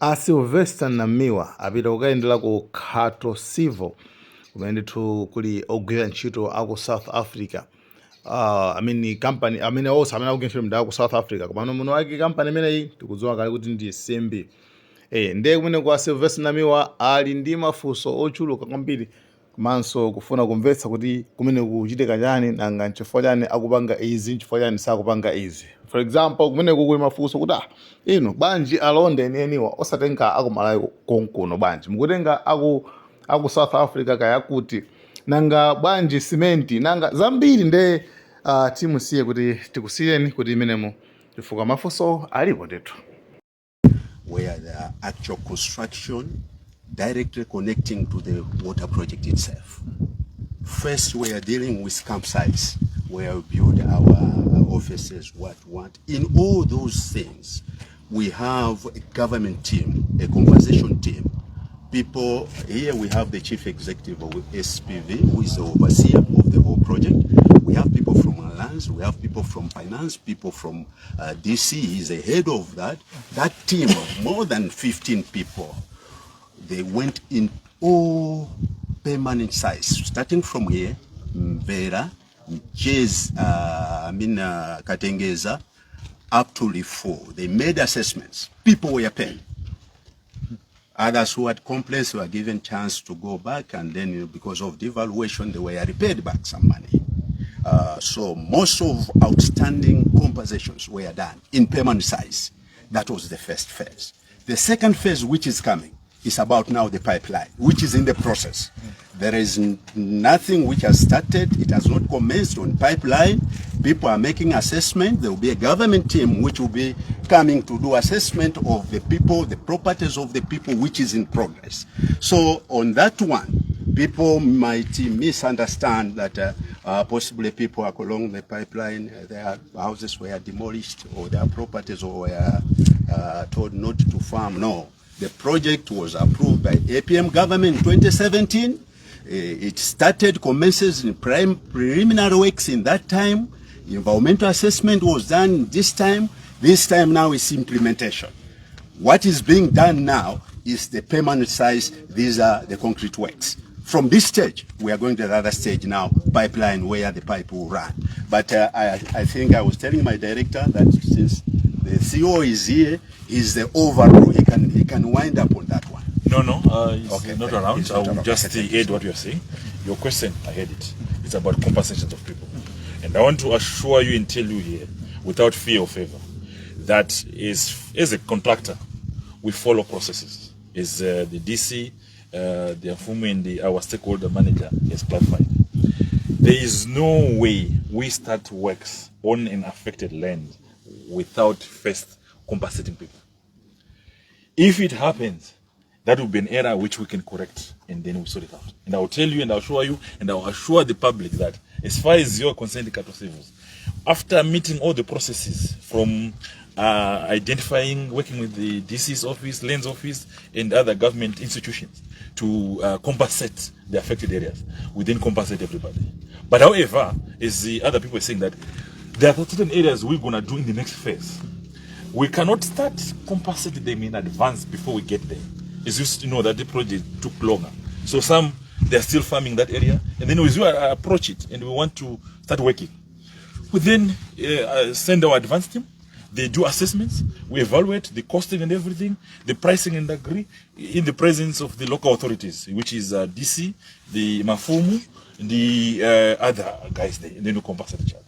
A Sylvester Namiwa apita kukayendera ku Khato Civil, kumene ndithu kuli ogwira ntchito aku South Africa, I mean company amene onse amene akugwira ntchito ndi aku South Africa, komano muno wake company imeneyi tikudziwa kale kuti ndi Simbi. Ndiye kumene kwa Sylvester Namiwa ali ndi mafunso ochuluka kwambiri komanso kufuna kumvetsa kuti kumene kuchitika chani, nanga nchifukwa chani akupanga izi, nchifukwa chani sakupanga izi. For example, kumeneku kuli mafunso kuti, ah, inu bwanji alonda enieniwa osatenga akumalawi konkuno? Bwanji mukutenga aku South Africa kaya kuti? Nanga bwanji simenti? Nanga zambiri. Nde timusiye kuti tikusiyeni kuti imenemo, chifukwa mafunso alipo ndithu. Where the actual construction directly connecting to the water project itself. First, we are dealing with campsites where we build our offices, what, what. In all those things, we have a government team, a compensation team. People, here we have the chief executive of SPV, who is the overseer of the whole project. We have people from Lands, we have people from finance, people from DC, he's the head of that. That team of more than 15 people, they went in all permanent sites, starting from here, Mvera, Chez, I mean, Katengeza, up to Lifu. They made assessments. People were paid. Others who had complaints were given chance to go back, and then because of devaluation, they were repaid back some money. So most of outstanding compensations were done in permanent sites. That was the first phase. The second phase, which is coming, is about now the pipeline, which is in the process. There is nothing which has started. It has not commenced on pipeline. People are making assessment. There will be a government team which will be coming to do assessment of the people, the properties of the people, which is in progress. So on that one, people might misunderstand that possibly people are along the pipeline, their houses were demolished or their properties were told not to farm. No. The project was approved by APM government in 2017. It started, commences in preliminary works in that time. Environmental assessment was done this time. This time now is implementation. What is being done now is the permanent sites. These are the concrete works. From this stage, we are going to the other stage now, pipeline, where the pipe will run. But I think I was telling my director that since the CEO is here, he's the overall. He can wind up on that one. No, he's not around. He's I not will around. Just Okay, thank you. Add what you are saying. Your question, I heard it. It's about compensations of people. And I want to assure you and tell you here, without fear or favor, that is, as a contractor, we follow processes. As the DC, the Afumu and our stakeholder manager has clarified. There is no way we start works on an affected land without first compensating people. If it happens, that will be an error which we can correct and then we sort it out. And I will tell you and I'll assure you and I'll assure the public that as far as you're concerned, Khato Civils, after meeting all the processes from identifying, working with the DC's office, Lands office, and other government institutions to compensate the affected areas, we then compensate everybody. But however, as the other people are saying, that there are certain areas we're going to do in the next phase, we cannot start compensating them in advance before we get there. It's just that the project took longer. So some, they're still farming that area, and then as we approach it and we want to start working, we then send our advance team. They do assessments. We evaluate the costing and everything, the pricing, and agree in the presence of the local authorities, which is DC, the Mafumu, the other guys there, and then we compensate each other.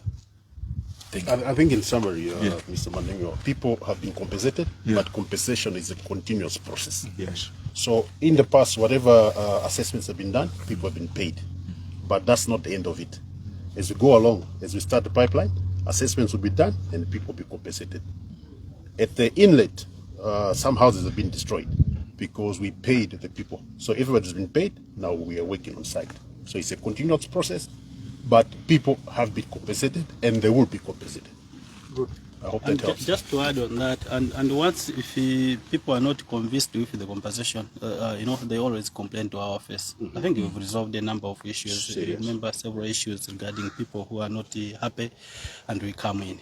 Thank you. I think in summary, Yeah. Mr. Manengo, people have been compensated, but compensation is a continuous process. So in the past, whatever assessments have been done, people have been paid. But that's not the end of it. As we go along, as we start the pipeline, assessments will be done and people will be compensated. At the inlet, some houses have been destroyed because we paid the people. So everybody's been paid. Now we are working on site. So it's a continuous process, but people have been compensated and they will be compensated. Good. I hope And that helps. Just to add on that, and once if people are not convinced with the compensation, they always complain to our office. I think we've resolved a number of issues. Serious. Remember several issues regarding people who are not happy, and we come in.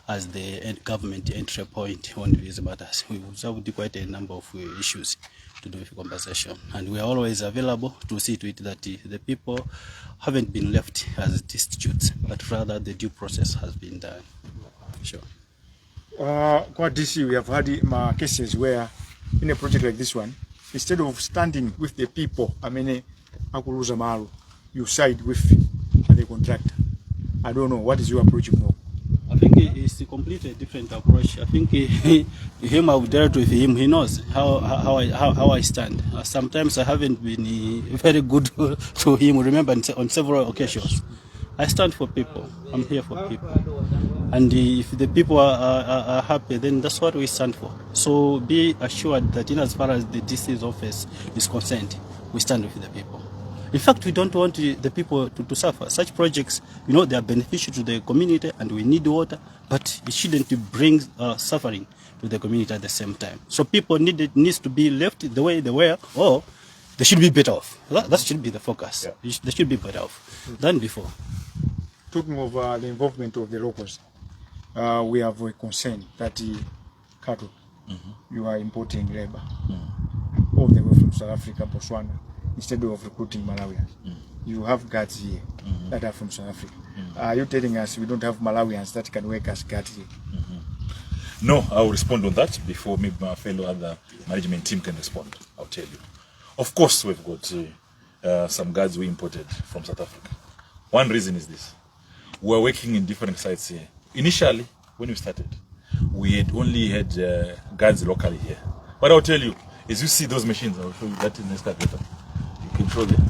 as the government entry point on these matters. We resolved quite a number of issues to do with compensation, and we are always available to see to it that the people haven't been left as destitutes, but rather the due process has been done. Sure. Kwa DC, we have had ma cases where in a project like this one, instead of standing with the people amene akuluza malo, you side with the contractor. I don't know what is your approach more. I think it's a completely different approach. I think him, I've dealt with him. He knows how I stand. Sometimes I haven't been very good to him. Remember, on several occasions, I stand for people. I'm here for people. And if the people are happy, then that's what we stand for. So be assured that in as far as the DC's office is concerned, we stand with the people. In fact, we don't want the people to suffer. Such projects, they are beneficial to the community and we need water, but it shouldn't bring suffering to the community at the same time. So people needs to be left the way they were, or they should be better off. That should be the focus. They should be better off than before. Talking of the involvement of the locals, we have a concern that the cattle, you are importing labor all the way from South Africa, Botswana, instead of recruiting Malawians. You have guards here that are from South Africa. Are you telling us we don't have Malawians that can work as guards here? No, I will respond on that before maybe my fellow other management team can respond. I'll tell you. Of course, we've got some guards we imported from South Africa. One reason is this: we're working in different sites here. Initially, when we started, we had only had guards locally here. But I'll tell you, as you see those machines, I'll show you that in the excavator. You can show there.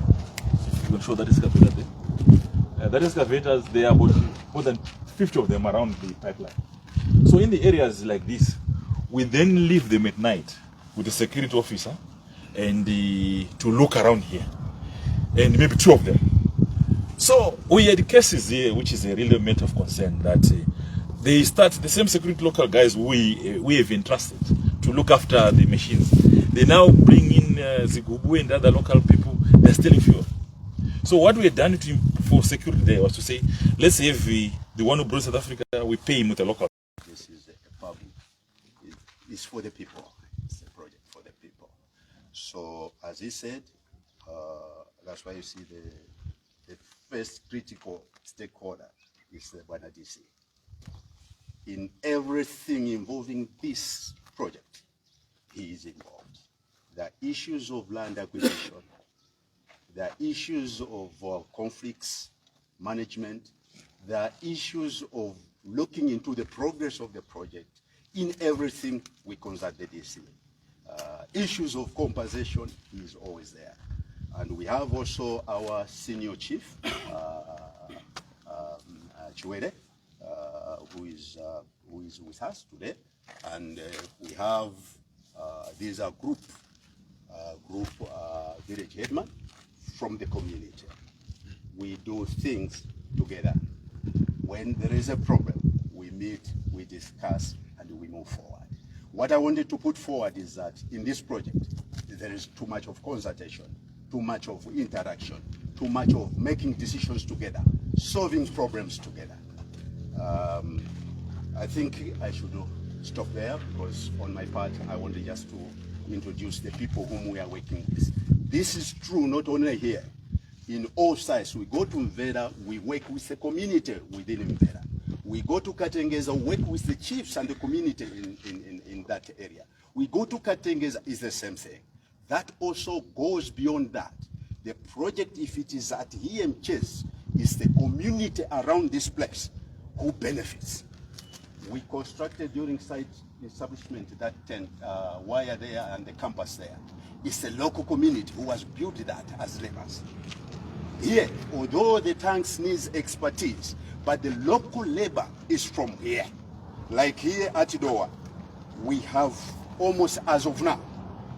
You can show that excavator there. That excavators, there are about more than 50 of them around the pipeline. So in the areas like this, we then leave them at night with the security officer and to look around here, and maybe two of them. So we had cases here, which is a real matter of concern, that they start the same security local guys we have entrusted to look after the machines. They now bring in zigubu and other local people. They're stealing fuel. So what we had done for security there was to say, let's have the one who brought South Africa, we pay him with a local. This is a public, it's for the people. It's a project for the people. So as he said, that's why you see the first critical stakeholder is the Bwana DC. In everything involving this project, he is involved. The issues of land acquisition, the issues of conflicts management, the issues of looking into the progress of the project. In everything, we consult the DC. Issues of compensation is always there. And we have also our senior chief, Chiwere, who is with us today. And we have, these are group village headman from the community. We do things together. When there is a problem, we meet, we discuss, and we move forward. What I wanted to put forward is that in this project, there is too much of consultation, too much of interaction, too much of making decisions together, solving problems together. I think I should stop there because on my part, I wanted just to introduce the people whom we are working with. This is true not only here, in all sites. We go to Mvera, we work with the community within Mvera. We go to Katengeza, work with the chiefs and the community in that area. We go to Katengeza, it's the same thing. That also goes beyond that. The project, if it is at EMCHS, is the community around this place who benefits. We constructed during site establishment that tent wire there and the campus there. It's the local community who has built that as laborers. Here, although the tanks needs expertise, but the local labor is from here. Like here at Dowa, we have almost as of now,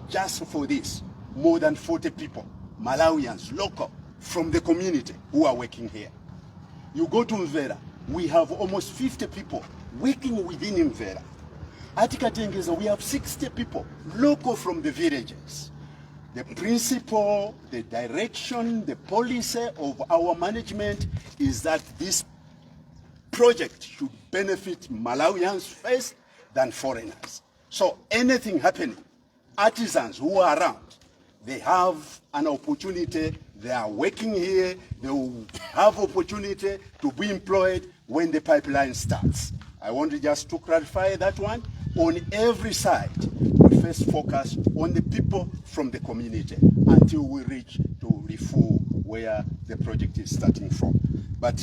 just for this, more than 40 people, Malawians, local, from the community who are working here. You go to Mvera, we have almost 50 people working within Mvera. At Katengeza, we have 60 people, local from the villages. The principle, the direction, the policy of our management is that this project should benefit Malawians first than foreigners. So anything happening, artisans who are around, they have an opportunity, they are working here, they will have opportunity to be employed when the pipeline starts. I want to just to clarify that one. On every side, we first focus on the people from the community until we reach to Lifu, where the project is starting from. But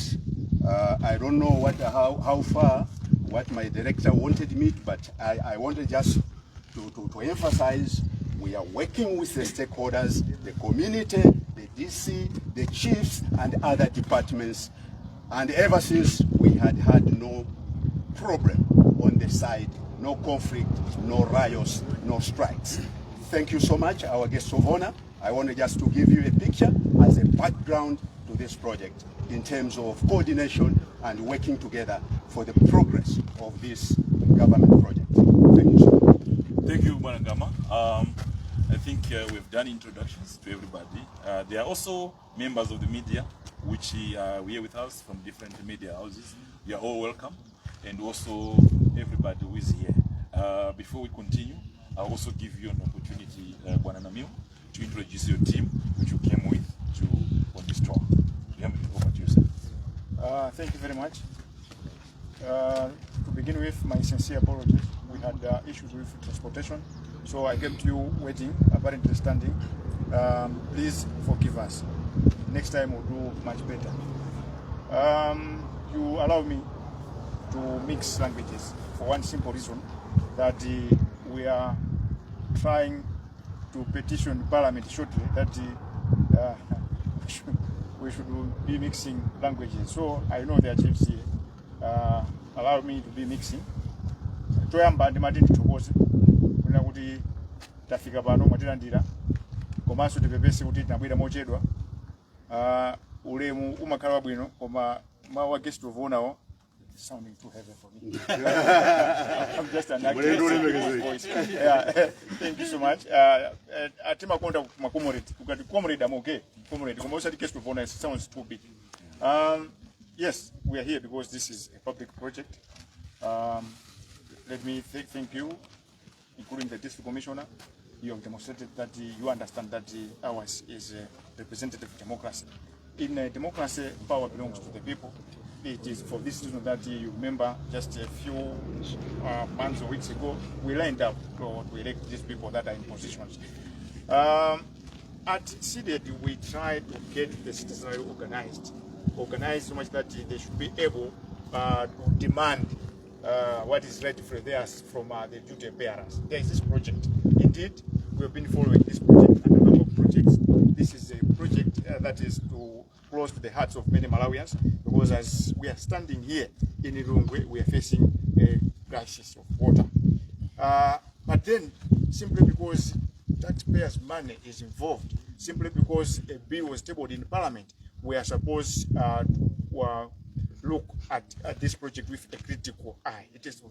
I don't know how far what my director wanted me to, but I wanted just to emphasize we are working with the stakeholders, the community, the DC, the chiefs, and other departments. And ever since, we had had no problem on the side, no conflict, no riots, no strikes. Thank you so much, our guests of honor. I wanted just to give you a picture as a background to this project in terms of coordination and working together for the progress of this government project. Thank you so much. Thank you, Bwana Gama. I think we've done introductions to everybody. There are also members of the media which are here with us from different media houses. You are all welcome, and also everybody who is here. Before we continue, I'll also give you an opportunity, Bwana Namiwa, to introduce your team, which you came with to on this tour. Yeah, over to you, sir. Thank you very much. To begin with, my sincere apologies. We had issues with transportation, so I kept you waiting, apparently standing. Please forgive us. Next time we'll do much better. You allow me to mix languages for one simple reason, that we are trying to petition Parliament shortly that we should be mixing languages. So I know there are chiefs here. Allow me to be mixing. Choyamba ndimati ndithokoze kunena kuti tafika pano, mwatilandira, komanso tipepese kuti tinabwera mochedwa. Ulemu umakhala wabwino, koma mawu a guest of honor sounding too heavy for me. I'm just an actor. Voice. Yeah, thank you so much. Timakonda ma comrade. Ukati comrade, I'm okay. Comrade. Koma usati guest of honor, it sounds too big. Yes, we are here because this is a public project. Let me thank you, including the district commissioner. You have demonstrated that you understand that ours is a representative democracy. In a democracy, power belongs to the people. It is for this reason that you remember just a few months or weeks ago, we lined up to elect these people that are in positions. At CDEDI, we try to get the citizenry organized, organized so much that they should be able to demand what is rightfully theirs from the duty bearers. There is this project. Indeed, we have been following this project and a number of projects. This is a project that is to close to the hearts of many Malawians, because as we are standing here in Lilongwe, we are facing a crisis of water. But then, simply because taxpayers' money is involved, simply because a bill was tabled in Parliament, we are supposed to look at this project with a critical eye. It is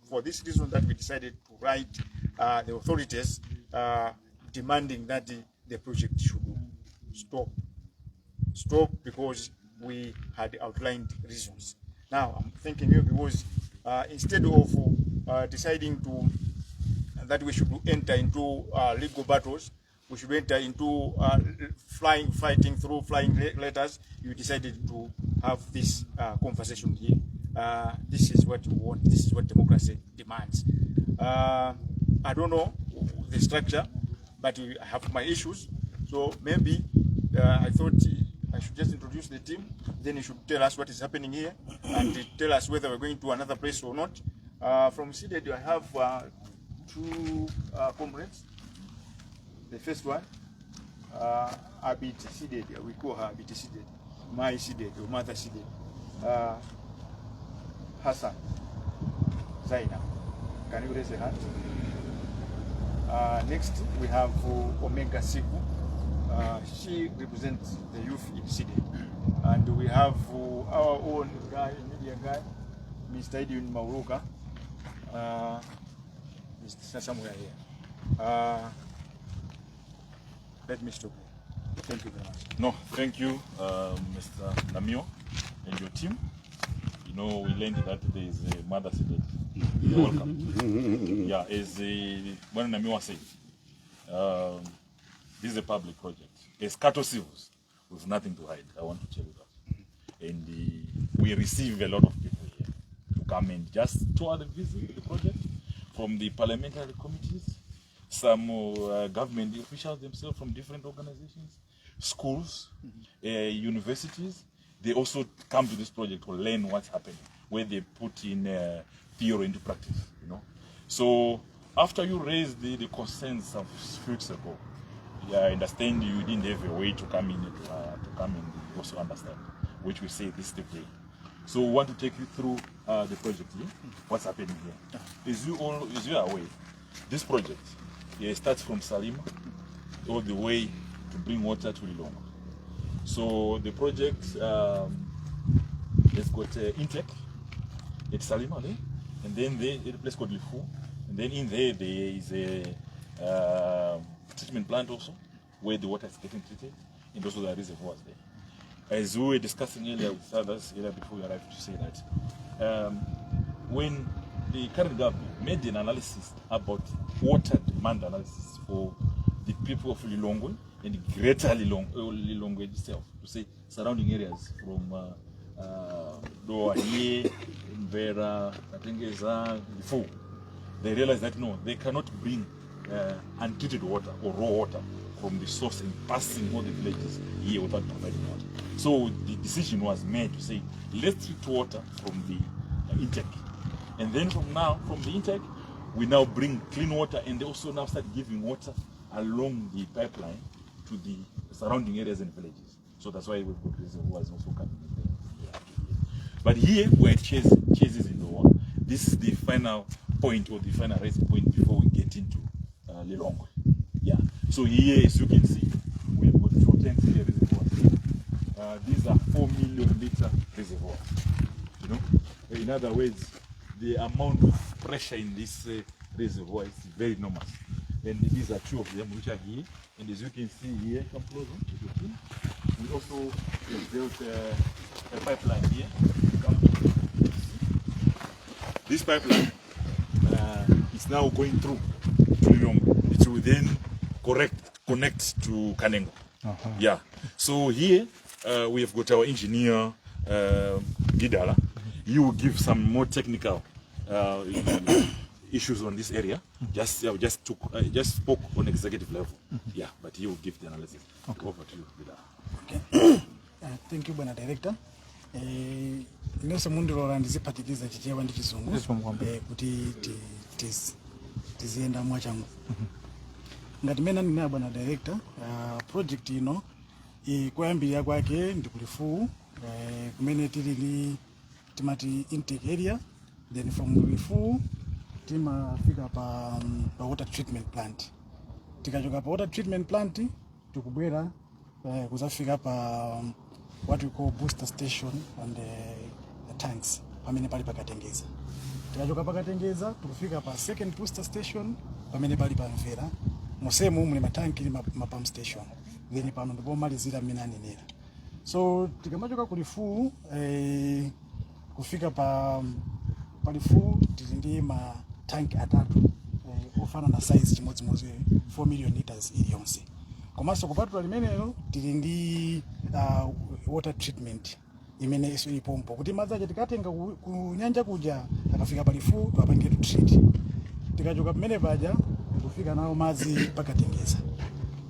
for this reason that we decided to write the authorities demanding that the project should stop. Stop because we had outlined reasons. Now, I'm thanking you because instead of deciding to that we should enter into legal battles, we should enter into flying, fighting through flying letters, you decided to have this conversation here. This is what you want. This is what democracy demands. I don't know the structure, but I have my issues. So maybe I thought I should just introduce the team. Then you should tell us what is happening here and tell us whether we're going to another place or not. From CDEDI, I have two comrades. The first one, Abiti CDEDI, we call her Abiti CDEDI, my CDEDI or mother CDEDI. Hassan Zainab. Can you raise a hand? Next, we have Omega Siku. She represents the youth in CDEDI. And we have our own guy, media guy, Mr. Edwin Mauruka. Mr. somewhere here. Let me stop here. Thank you very much. No, thank you, Mr. Namiwa and your team. We learned that there is a mother CDEDI. You're welcome. Yeah, as Bwana Namiwa said, this is a public project. As Khato Civils, with nothing to hide. I want to tell you that. And we receive a lot of people here to come and just tour the visit the project from the parliamentary committees, some government officials themselves from different organizations, schools, universities. They also come to this project to learn what's happening, where they put in theory into practice. So after you raised the concerns of few weeks ago, yeah, I understand you didn't have a way to come in to come and also understand, which we say this is the way. So we want to take you through the project here, what's happening here. As you are aware, this project, yeah, starts from Salima all the way to bring water to Lilongwe. So the project has got intake at Salima there, and then there at a place called Lifu, and then in there there is a treatment plant also, where the water is getting treated, and also the reservoirs there. As we were discussing earlier with others, earlier before we arrived, to say that when the current government made an analysis about water demand analysis for the people of Lilongwe and greater Lilongwe itself, to say surrounding areas from Dowa here, Mvera, Katengeza, Lifu, they realized that no, they cannot bring untreated water or raw water from the source and passing all the villages here without providing water. So the decision was made to say, let's treat water from the intake. And then from now, from the intake, we now bring clean water, and they also now start giving water along the pipeline to the surrounding areas and villages. So that's why we've got reservoirs also coming in there. Yeah, up to here. But here we're at Chase in Dowa. This is the final point or the final rest point before we get into Lilongwe. Yeah. So here, as you can see, we've got two tanks here, reservoirs. These are 4 million liter reservoirs. In other words, the amount of pressure in this reservoir is very enormous. And these are two of them which are here. And as you can see here, come closer, if you can. We also have built a pipeline here. Come. This pipeline is now going through to Lilongwe. It will then connect to Kanengo. Yeah. So here we have got our engineer Gidala. He will give some more technical issues on this area. Just spoke on executive level. Yeah, but he will give the analysis. Okay. Over to you, Gidala. Thank you, Bwana Director. Inonso mundilola ndiziphatikiza Chichewa ndi Chizungu Yes, Mwambe. Kuti tiziyenda mwachangu. Ngati mene anenera bwana director, project ino kuyambirira kwake ndi ku Lifuwu, kumene tili ndi timati intake area. Then from Lifuwu timafika pa water treatment plant. Tikachoka pa water treatment plant tikubwera kuzafika pa what we call booster station and the tanks pamene pali pakatengeza. Tikachoka pakatengeza tikufika pa second booster station pamene pali pa Mvera. Mosemu muli matanki ndi ma pump station. Then pano ndipomalizira mmene anenera. So tikamachoka ku Lifuwu kufika pa Lifuwu tili ndi matanki atatu ofanana na size chimodzimodzi, 4 million liters iliyonse. Komanso kupatula limenelo tili ndi water treatment imene iso ilipompo kuti madzi aja tikatenga ku nyanja kuja akafika pa Lifuwu tiwapange to treat. Tikachoka pamene paja kufika nawo madzi pakatengeza.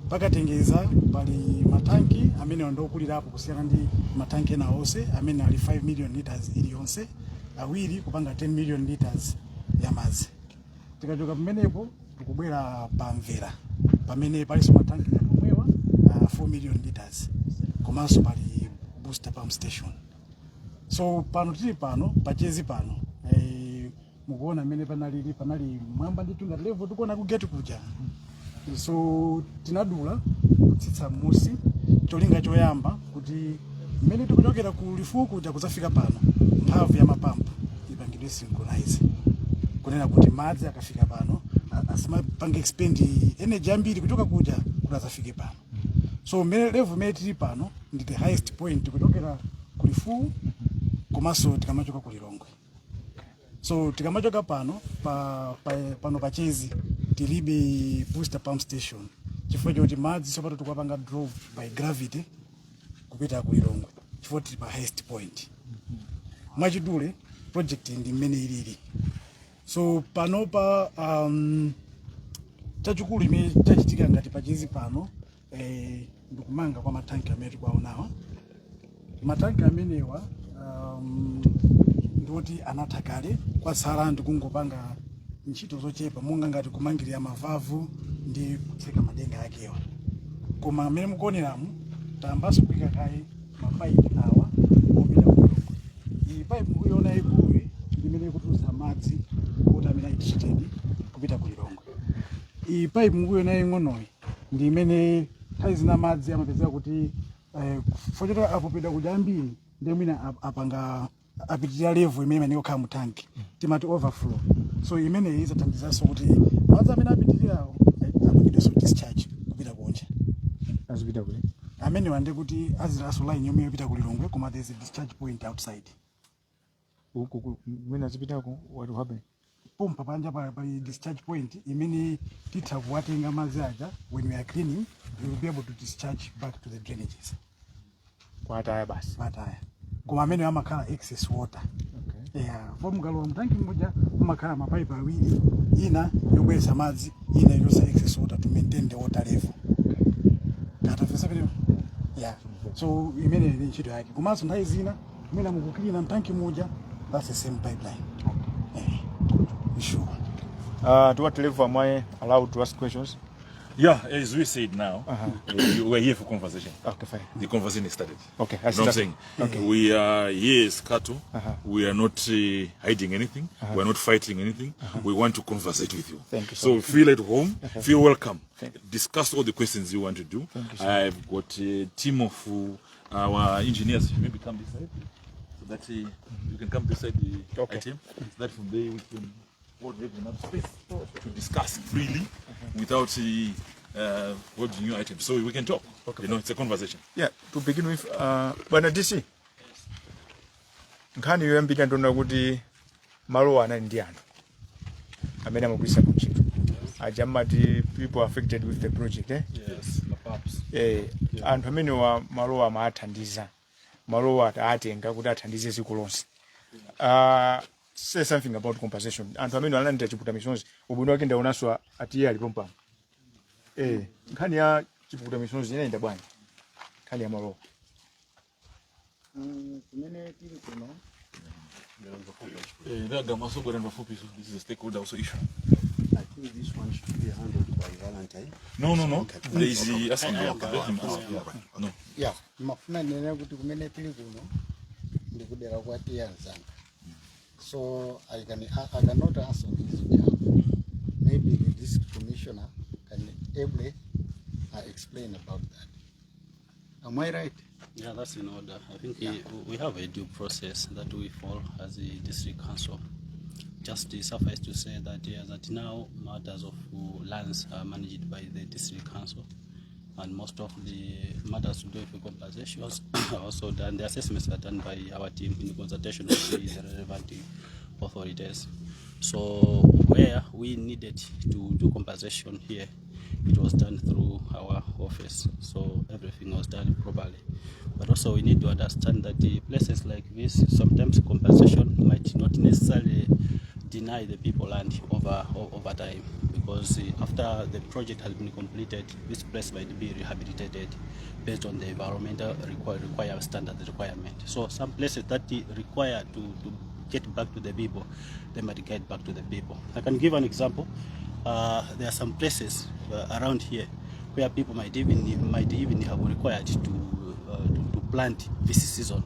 Pakatengeza pali matanki amene ndokulirapo kusiyana ndi matanki ena onse amene ali 5 million liters iliyonse, awiri kupanga 10 million liters ya madzi. Tikachoka pamenepo tikubwera pa Mvera pamene palinso matanki ngati omwewa, 4 million liters, komanso pali booster pump station. So pano tili pano pachezi pano, mukuona mmene panalili, panali mwamba ndithu ngati level tikuona ku gate kuja. So tinadula kutsitsa musi, cholinga choyamba kuti mmene tikuchokera ku Lifuwu kuja kuzafika pano mphamvu ya mapampu ipangidwe synchronize, kunena kuti madzi akafika pano asamapange expend energy ambiri kuchoka kuja kuti azafike pano. So mmene level imene tili pano ndi the highest point kuchokera ku Lifuwu. Komanso tikamachoka ku Lilongwe, so tikamachoka pano pano pachezi tilibe booster pump station chifukwa choti madzi tsopano tikuwapanga draw by gravity kupita ku Lilongwe chifukwa tili pa highest point. Mwachidule, project ndi mmene ilili. So panopa chachikulu imene chachitika ngati pachezi pano ndikumanga kwa matanki amene tikuwaonawa. Matanki amenewa ndiwoti anatha kale, kwatsala ndikungopanga ntchito zochepa monga ngati kumangirira ma valve ndi kutseka madenga akewa. Koma amene mukuoneramu, tayambanso kuyika kaye mapaipi awa opita ku Lilongwe. Iyi pipe mukuiona ikuluyi ndi imene ikutulutsa madzi kuti amene ali treated kupita ku Lilongwe. Iyi pipe mukuiona ing'onoyi ndi imene nthawi zina madzi amapezeka kuti fochota apopedwa kudya ambiri, ndi mwina apanga apitirira level imene imayenera kukhala mu tanki, timati overflow. So imeneyi izathandizanso kuti madzi amene apitirirawo apangidwenso discharge kupita kunja. Azipita kuti? Amenewa ndi kuti azilaso line yomwe yopita ku Lilongwe, koma there's a discharge point outside. Uku mwina azipitako, what will happen? Pompa panja pa discharge point imene titha kuwatenga madzi aja. When we are cleaning, we will be able to discharge back to the drainages. Kwataya basi. Pataya, koma amene amakhala excess water. Yeah, fo mukalowa mtanki muja mumakhala mapaipi awiri, ina yobweretsa madzi, ina yochotsa excess water to maintain the water level. Katafesa pene, yeah. So imene ndi ntchito yake. Komanso nthawi zina mwina mukucleana mtanki muja, that's the same pipeline. Eh, sure. To what level am I allowed to ask questions? Yeah, as we said now, we're here for conversation. Okay, fine. The conversation is started. Okay, I You know what I'm see. saying? Okay. We are here as Khato. We are not hiding anything. We are not fighting anything. We want to conversate with you. Thank you so So feel at home. Feel welcome. Thank you. Discuss all the questions you want to do. Thank you so I've got a team of our engineers. Maybe come this side so that you can come this side, the item, so that from there we can all have enough space to discuss freely without holding new items. So we can talk. It's a conversation. Yeah, to begin with, bwana DC, nkhani yoyambirira ndiona kuti malowa anali ndi anthu amene amagwiritsa ntchito aja mmati people affected with the project, eh? Yes, mapaps. Eh, anthu amenewa malowa amathandiza, malowa atenga kuti athandize dziko lonse. Say something about compensation. Anthu amene analandira chipukuta misonzi, ubwino wake ndaonanso atiye alipo mpano. Eh, nkhani ya chipukuta misonzi inayenda bwanji, nkhani ya malowa? Kumene tili kuno. This is a stakeholder also issue. I think this one should be handled by Valentine. No. Okay. There is the asking. Okay. Let him ask. Okay. All right. No. Ya, mafuna nene kuti kumene tili kuno ndikudera kwa T/A Mzanga, so I cannot answer on his behalf. Maybe the district commissioner can ably explain about that. Am I right? Yeah, that's in order. I think we have a due process that we follow as a district council. Just suffice to say that that now matters of lands are managed by the district council, and most of the matters to do with compensations are also done. The assessments are done by our team in consultation with the relevant authorities. So where we needed to do compensation here, it was done through our office. So everything was done properly. But also we need to understand that the places like this, sometimes compensation might not necessarily deny the people land over time, because after the project has been completed, this place might be rehabilitated based on the environmental require standard requirement. So some places that require to get back to the people, they might get back to the people. I can give an example. There are some places around here where people might even have required to plant this season.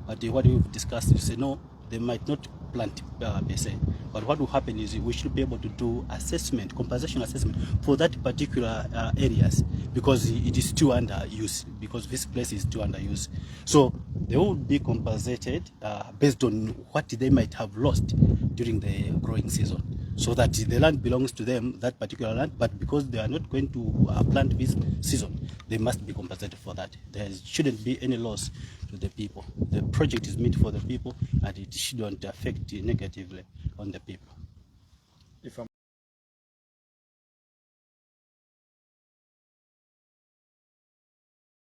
But what we've discussed is say no, they might not plant per se. But what will happen is we should be able to do assessment, compensation assessment for that particular areas, because it is still under use, because this place is still under use. So they will be compensated based on what they might have lost during the growing season. So that the land belongs to them, that particular land, but because they are not going to plant this season, they must be compensated for that. There shouldn't be any loss to the people. The project is meant for the people and it shouldn't affect negatively on the people.